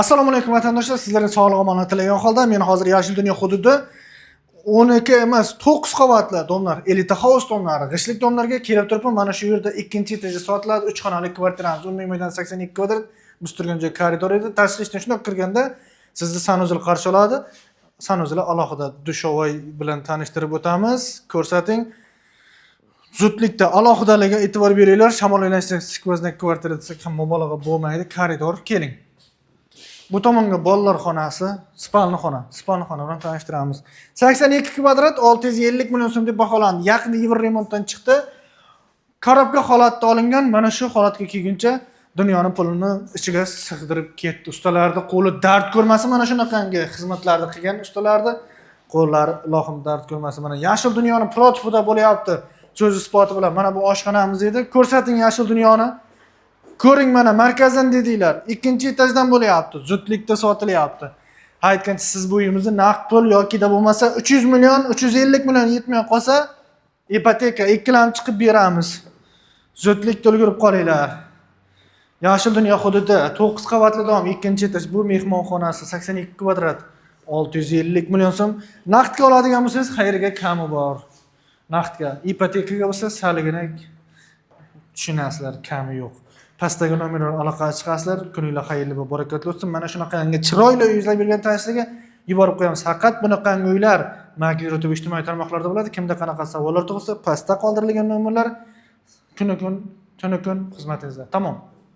Assalomu alaykum, vatandoshlar. Sizlarga sog'lik, omonlik tilagan holda men hozir Yashil dunyo hududi 12 emas, 9 qavatli дом lar, Elita House дом lari, g'ishtlik дом larga kelib turibman. Mana shu yerda ikkinchi etajda sotiladi 3 xonali kvartiramiz. Umumiy maydoni 82 kvadrat. Biz turgan joy koridor edi. Tashqi ishdan shundoq kirganda sizni санузел qarshi oladi. Санузел alohida душевой bilan tanishtirib o'tamiz. Ko'rsating. Zudlikda alohidaligiga e'tibor beringlar. Shamol aylanishda сквозняк kvartira desak ham mubolag'a bo'lmaydi. Koridor, keling. Bu tomonga bolalar xonasi, спальный xona, спальный xona bilan tanishtiramiz. 82 kvadrat 650 million so'm deb baholandi. Yaqinda евроремонт dan chiqdi. Коробка holatda olingan, mana shu holatga kelguncha dunyoni pulini ichiga sig'dirib ketdi. Ustalarni qo'li dard ko'rmasin, mana shunaqangi xizmatlarni qilgan ustalarni qo'llari ilohim dard ko'rmasin. Mana Yashil dunyoni против ida bo'lyapti. So'z isboti bilan mana bu oshxonamiz edi. Ko'rsating Yashil dunyoni. Ko'ring, mana markazdan dedinglar. Ikkinchi etajdan bo'lyapti. Zudlikda sotilyapti. Ha, aytgancha, siz bu uyimizni naqd pul yoki da bo'lmasa 300 million, 350 million yetmay qolsa, ipoteka ikkilamchi chiqib beramiz. Zudlikda ulgurib qolinglar. Yashil dunyo hududi 9 qavatli дом, ikkinchi etaj, bu mehmonxonasi 82 kvadrat 650 million so'm. Naqdga oladigan bo'lsangiz, xayrga kami bor. Naqdga, ipotekaga bo'lsa salgina tushunasizlar, kami yo'q. Pastdagi nomerlar aloqaga chiqasizlar. Kuninglar xayrli va barakotli o'tsin. Mana shunaqangi chiroyli uy izlab yurgan tanishlarga yuborib qo'yamiz. Faqat bunaqangi uylar Makler YouTube ijtimoiy tarmoqlarda bo'ladi. Kimda qanaqa savollar tug'ilsa, pastda qoldirilgan nomerlar kuni kun, tuni kun xizmatingizda. Tamom.